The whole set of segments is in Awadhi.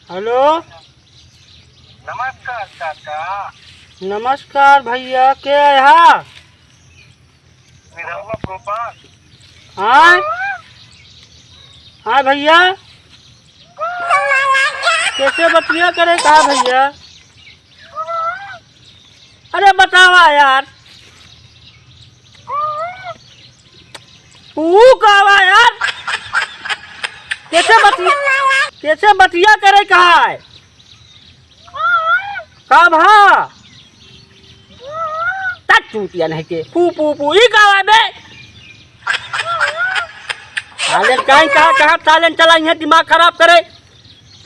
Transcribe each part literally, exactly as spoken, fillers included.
हेलो। नमस्कार चाचा। नमस्कार भैया, के है? निरहुआ गोपाल। हाँ? हाँ भैया? कैसे बतिया करे का भैया? अरे बतावा यार। ऊ कहवा यार? कैसे बतिया, कैसे बतिया करे कहा है? का भा? तक चूतिया नहीं के। पू, पू, पू, ई कहवा बे? साले काहे कहा, कहा साले चला यहाँ दिमाग खराब करे।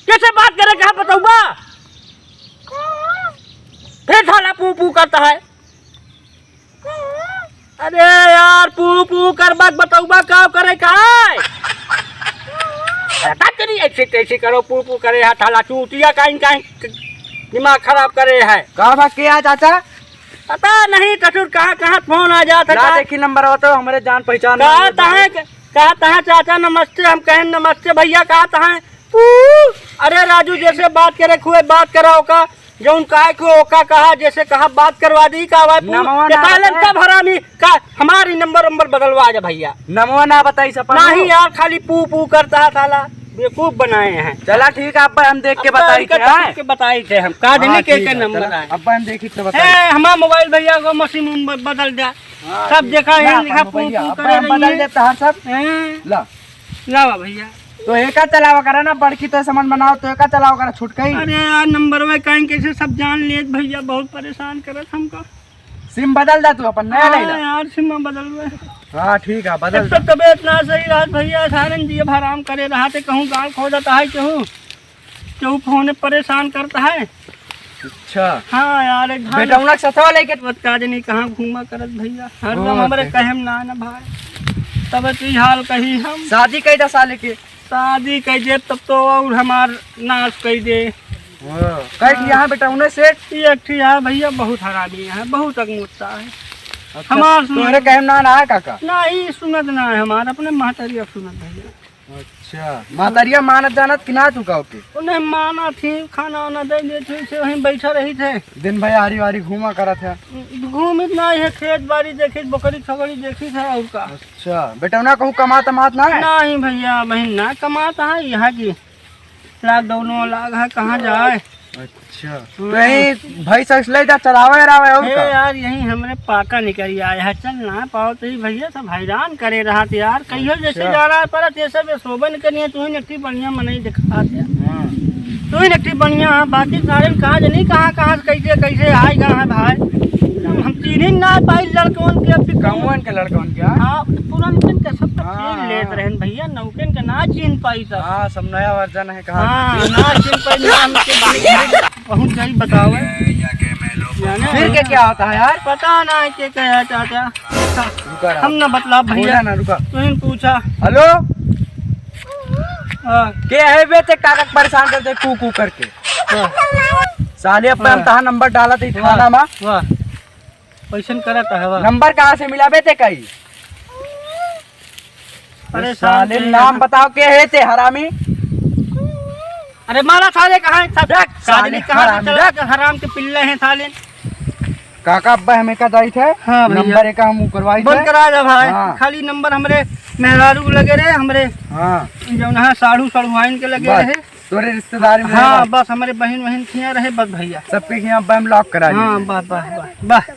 कैसे बात करे, कहा बतौबा? फिर साला पू, पू करता है। अरे यार, पू पू कर बात बतौबा, का करे का है? पता नहीं, ऐसे कैसे करो, पू पू करे, हाथ हाला चूतिया, काइन काइन दिमाग खराब करे है। का बा, के आ चाचा? पता नहीं, कसूर कहाँ कहाँ फोन आ जात है, ना का? देखी नंबर हो तो हमरे जान पहचान कहा वाले तहाँ, कहा तहाँ चाचा नमस्ते, हम कहें नमस्ते भैया, कहा तहाँ पू, अरे राजू, जैसे बात करे खुए बात करा ओका, जौन काय को ओका कहा, जैसे कहा बात करवा दी, का भाई पू, नमवा ना ये साले बताए। तब हरामी का हमारी नंबर नंबर बदलवा जा भैया। नमवा ना बताई सपन नहीं हो। यार, खाली पू पू करता है साला, बेवकूफ बनाए हैं। चला ठीक है, अब हम देख के अब बताई इनका थे, देख हाँ? के बताई थे हम, का देने हाँ, के, ठीक के है, नंबर चला, आए। अब हम देखी तो बताई। ए, हमार मोबाइल भैया को मशीन में ब-, बदल जा। हाँ, सब ठीक। देखा है, ला, देखा अपन पू मोबाइल, पू अब करे हम रही बदल है। देता है सब। हैं? ला। लावा भैया। तो एका चलावा करा ना, बड़की तो समझ बनाओ, तो एका चलावा करा, छुटकई। अरे यार, नंबरवा काहे कैसे सब जान लेत भैया, बहुत परेशान करत हमका। सिम बदल दा तू, अपन नया हाँ ले ला। यार, सिम बदलवे। हाँ, ठीक है, बदल एक तो दा। तबीयत ना सही रहत भैया, सारन जी अब हराम करे रहत है, कहूँ गाल खोदत है केहू, केहू फोन परेशान करत है। अच्छा। हाँ यार, एक हाल बेटौना के सथवा लेके बत का जनी कहाँ घूमा करत भैया, हरदम हाँ, हमरे देखो। कहे में ना, ना भाई, तब तू हाल कही हम। शादी कई दा साले के? शादी कई दे तब तो और हमार नाश कई दे। हाँ, कई हाँ। यहाँ बेटौना सेठ? ये एक ठे है भैया, बहुत हरामी है, बहुत अगमोत्ता है। अच्छा, हमार सुनत तोहरे कहे में ना, ना है काका? ना, ई सुनत ना है हमार, अपने महतरिया सुनत भैया। अच्छा, महतरिया मानत जानत कि ना तू का ओके? उन्हें मानत ही, खाना वाना दे देत ही, से वहीं बैठा रहित है। दिन भर आरी वारी घूमा करत है। घूमित ना है, खेत बाड़ी देखित, बकरी छगड़ी देखित है और का। अच्छा, बेटौना कहूँ कमात मात ना है? नहीं भैया, बहिन ना कमात है, यहाँ की लॉकडाउन लाग है, कहाँ जाए? अच्छा, हम्म। तो यही भैंस वैस ले जा, चरावे रावे और ए का? यार, यही हमरे पाका निकल आए है, चल ना पाओ तो ही भैया सब हैरान करे रहत यार, कहियो जैसे अच्छा। जा रहा है परत ये सब, ये शोभन करिए, तू ही नट्टी बढ़िया मनई दिखात है। हाँ। तू ही नट्टी बढ़िया है, बाकी सारे कहाँ जनी कहाँ, कहाँ से कैसे, कैसे आए गा है भाई, हम, हम चीन्ही ना पाई लड़कवन के, अब भी कौन के लड़कवन के, हाँ? हाँ, पुरनकन के सब तो हाँ, चीन लेत हाँ। रहन भैया, नौकन के ना चीन पाई सब। हाँ, सब नया वर्जन है, कहाँ हाँ, ना चीन पाई, ना हमके बारे में बहुत जल्द बतावे। जाने फिर के क्या होता है यार? पता ना है के क्या है चाचा। रुका रहा। हम ना बतला भैया। बोला ना, रुका। तू ही पूछा। हेलो? हाँ। के है बे ते काका के परेशान करते कू कू करके? हाँ। साले अब हम हाँ। तहार नंबर डाला थे वाह, थाना में। वाह। कैसन करत है वाह। नंबर कहाँ से मिला बे ते कई? अरे साले साले नाम बताओ के है ते हरामी? अरे मारा साले कहाँ है? सब देख, साले साले कहाँ से हरामी, चला देख। के हराम के पिल्ले हैं साले। काका अब्बा हमें का जाइत है? हाँ भैया। नंबर एक हम करवाई बंद थे। करा दे भाई। हाँ। खाली नंबर हमरे मेहरारू लगे रहे, हमरे हाँ। जौन है साढ़ू साढ़ुआइन के लगे बस, रहे। तोरे रिश्तेदारी में हाँ, रहे। बस हमरे बहिन वहिन खिया रहे बस भैया। सबके खिया अब्बा हम लॉक करा हाँ, दीजिए। बस, बस, बस, बस।